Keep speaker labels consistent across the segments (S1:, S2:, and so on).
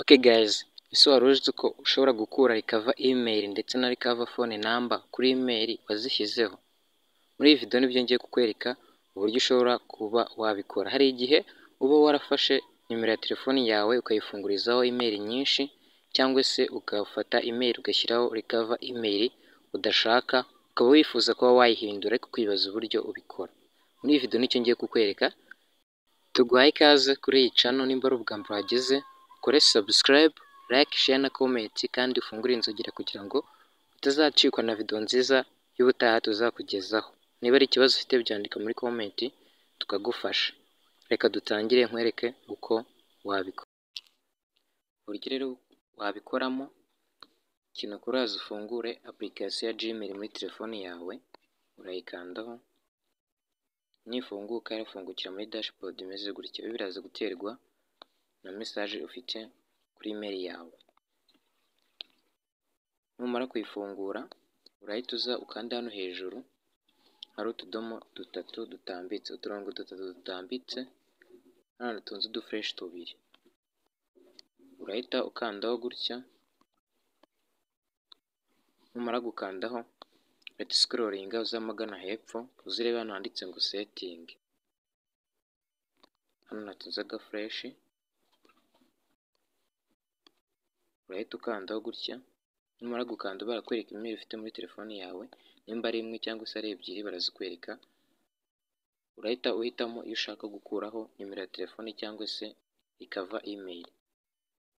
S1: Okay guys, ese wari uzi ko ushobora gukura recover email ndetse na recover phone number kuri email wazishyizeho? Muri iyi video nibyo ngiye kukwereka uburyo ushobora kuba wabikora. Hari igihe uba warafashe nimero ya telefoni yawe ukayifungurizaho email nyinshi, cyangwa se ugafata email ugashyiraho recover email udashaka, ukaba wifuza kuba wayihindura ariko ukibaza uburyo ubikora. Muri iyi video nicyo ngiye kukwereka. Tuguhaye ikaze kuri iyi channel, nimba ari ubwa mbere uhageze, ukore subscribe, like, share na comment, kandi ufungure inzogera kugira ngo utazacikwa na video nziza y'ubutaha tuzakugezaho. Niba ari ikibazo ufite, byandika muri comment tukagufasha. Reka dutangire nkwereke uko wabikora. Uburyo rero wabikoramo, ikintu uraza ufungure application ya Gmail muri telefoni yawe, urayikandaho, nifunguka irafungukira muri dashboard imeze gutya. Ibi biraza guterwa na message ufite kuri email yawe. Numara kuyifungura, urahita uza ukanda hano hejuru hari utudomo dutatu dutambitse, uturongo dutatu dutambitse, hano hatunze udufureshi tubiri, urahita ukandaho gutya. Numara gukandaho, urahita uscrollinga uza ahagana hepfo, uze urebe hano handitse ngo setting, hano hatunze agafureshi, urahita ukandaho gutya. Numara gukanda, barakwereka email ufite muri telefoni yawe, nimba ari imwe cyangwa se ari ebyiri barazikwereka. Urahita uhitamo iyo ushaka gukuraho nimero ya telefoni cyangwa se recover email.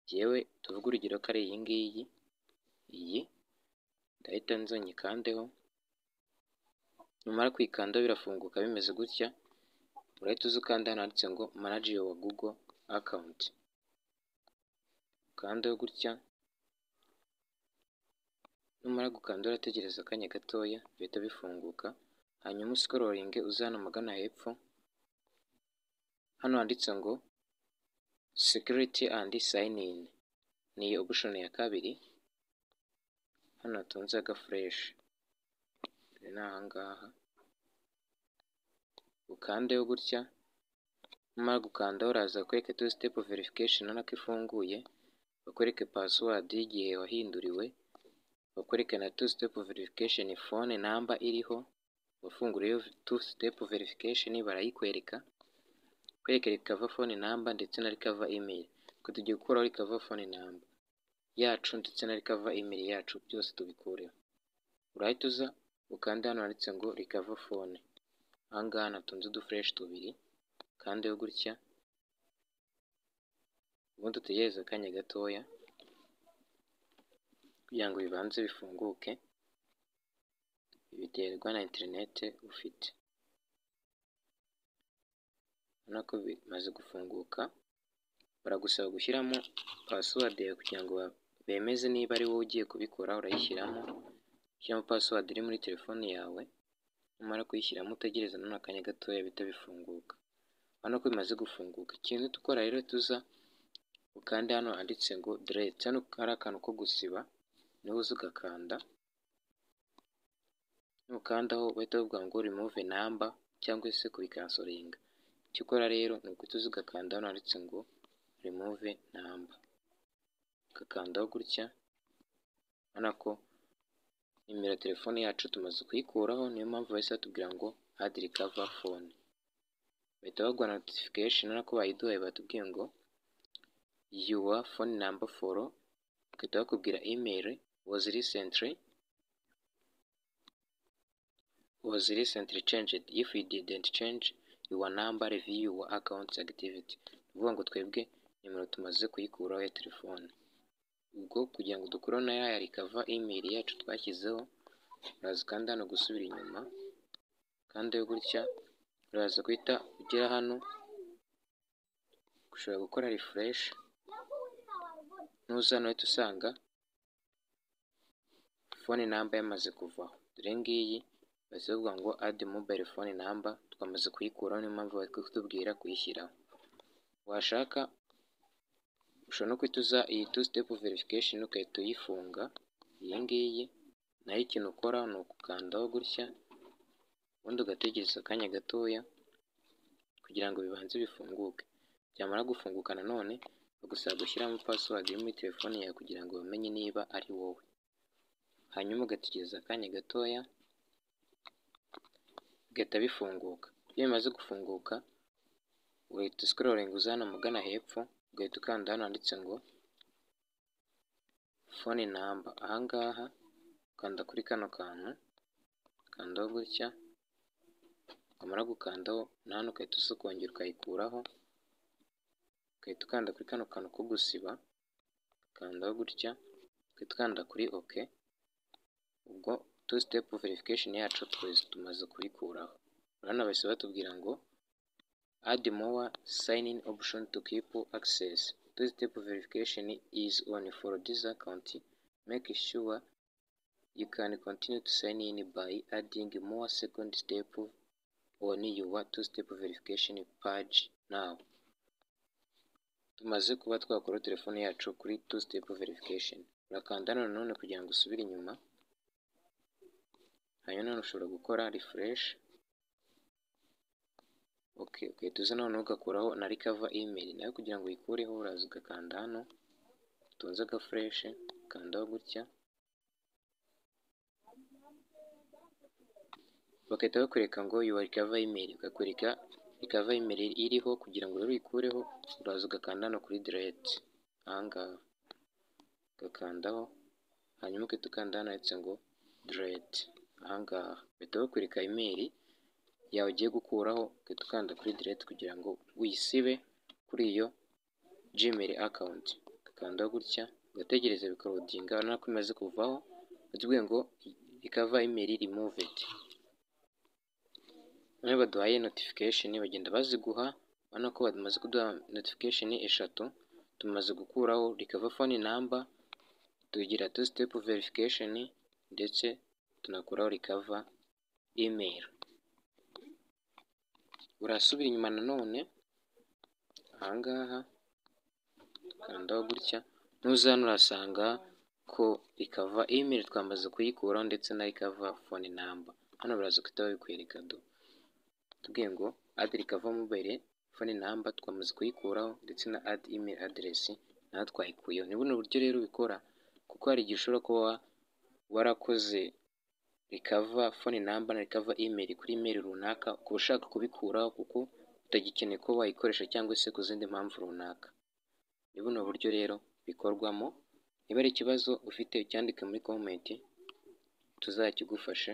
S1: Njyewe tuvuge urugero ko ari iyi ngiyi, iyi ndahita nza nyikandeho. Numara kuyikandaho birafunguka bimeze gutya, urahita uza ukanda hano handitse ngo manage your Google account, ukandeho gutya. Numara gukanda, urategereza akanya gatoya bihita bifunguka, hanyuma uscrollinge uze hano ahagana hepfo, hano handitse ngo security and sign in, ni option ya kabiri, hano hatunze agafureshi, ni ahangaha, ukandeho gutya. Numara gukandaho, uraza bakwereke two step verification, urabona ko ifunguye, bakwereke password y'igihe wahinduriwe, bakwereke na two step verification phone number iriho wafunguriyeho two step verification barayikwereka, bakwereke recover phone number ndetse na recover email. Twe tugiye gukuraho recover phone number yacu ndetse na recover email yacu, byose tubikureho. Urahita uza ukande hano handitse ngo recover phone, ahangaha hatunze udufureshi tubiri, ukandeho gutya, ubundi utegereze akanya gatoya kugira ngo bibanze bifunguke, biterwa na interineti ufite. Urabona ko bimaze gufunguka, baragusaba gushyiramo password yawe kugira ngo bemeze niba ari wowe ugiye kubikora. Urayishyiramo, ushyiramo password iri muri telefoni yawe, numara kuyishyiramo utegereze nanone akanya gatoya bihita bifunguka. Urabona ko bimaze gufunguka. Ikintu uhita ukora rero, tuza ukande hano handitse ngo delete, hano hari akantu ko gusiba, niho uza ugakanda. Nukandaho bahita bavuga ngo remove number cyangwa se kubicancelinga. Icyo ukora rero ni uguhita uza ugakanda hano handitse ngo remove number, ugakandaho gutya. Urabona ko nimero ya telefone yacu tumaze kuyikuraho, niyo mpamvu bahise batubwira ngo add recover phone, bahita baguha notification. Urabona ko bayiduhaye, batubwiye ngo your phone number for, bagahita bakubwira email was recently changed. If you didn't change your number, review your account activity. Ni ukuvuga ngo twebwe nimero tumaze kuyikuraho ya telefone. Ubwo kugira ngo dukureho na ya recover email yacu twashyizeho, uraza ukanda hano gusubira inyuma, kandi gutya uraza guhita ugera hano, ushobora gukora refresh. Nuza hano uhita usanga phone number yamaze kuvaho, dore ngiyi. Bahise bavuga ngo add mobile phone number, twamaze kuyikuraho, niyo mpamvu bari kutubwira kuyishyiraho. Washaka ushobora no guhita uza iyi two step verification ugahita uyifunga, iyi ngiyi nayo ikintu ukora ni ugukandaho gutya, ubundi ugategereza akanya gatoya kugira ngo bibanze bifunguke. Byamara gufunguka nanone Bagusaba gushyiramo password iri muri telefone yawe kugira ngo bamenye niba ari wowe, hanyuma ugategereza akanya gatoya bigahita bifunguka. Iyo bimaze gufunguka, uhita uscrollinga uza hano mugana hepfo, ugahita ukanda hano handitse ngo phone number. Ahangaha ukanda kuri kano kantu, ukandaho gutya, wamara gukandaho na hano ugahita uza ukongera ukayikuraho, ugahita ukanda kuri kano kantu ko gusiba, ukandaho gutya, ugahita ukanda kuri OK. Ubwo two step verification yacu twese tumaze kuyikuraho. Urabona bahise batubwira ngo "Add more sign in option to keep access. Two step verification is on for this account. Make sure you can continue to sign in by adding more second step on your two step verification page now." Tumaze kuba twakora telefone yacu kuri two step verification. Urakanda hano nanone kugira ngo usubire inyuma, hanyuma none ushobora gukora refresh. Okay, ugahita uza noneho ugakuraho na recover email nayo. Kugira ngo uyikureho, uraza ugakanda hano utunze agaflèche, ukandaho gutya, bagahita bakwereka ngo "Your recover email", bakakwereka recover email iriho. Kugira ngo rero uyikureho, uraza ugakanda hano kuri delete, ahangaha ugakandaho, hanyuma ugahita ukanda hano handitse ngo delete. Ahangaha bahita bakwereka email yawe ugiye gukuraho, ugahita ukanda kuri delete kugira ngo uyisibe kuri iyo Gmail account. Ugakandaho gutya, ugategereza bikaloadinga. Urabona ko imaze kuvaho, batubwiye ngo "Recover email removed". Noneho baduhaye notification, bagenda baziguha. Urabona ko bamaze kuduha notification eshatu: tumaze gukuraho recover phone number, tugira two step verification, ndetse tunakuraho recover email. Urasubira inyuma nanone ahangaha, ukandaho gutya, nuza hano urasanga ko recover email twamaze kuyikuraho ndetse na recover phone number. Hano baraza guhita babikwereka do, tubwiye ngo add recover mobile phone number twamaze kuyikuraho, ndetse na add email address nayo twayikuyeho. Ni buno buryo rero ubikora, kuko hari igihe ushobora kuba warakoze recover phone number na recover email kuri email runaka, ukaba ushaka kubikuraho kuko utagikeneye ko wayikoresha cyangwa se ku zindi mpamvu runaka. Ni buno buryo rero bikorwamo. Niba ari ikibazo ufite, ucyandike muri comment tuzakigufashe.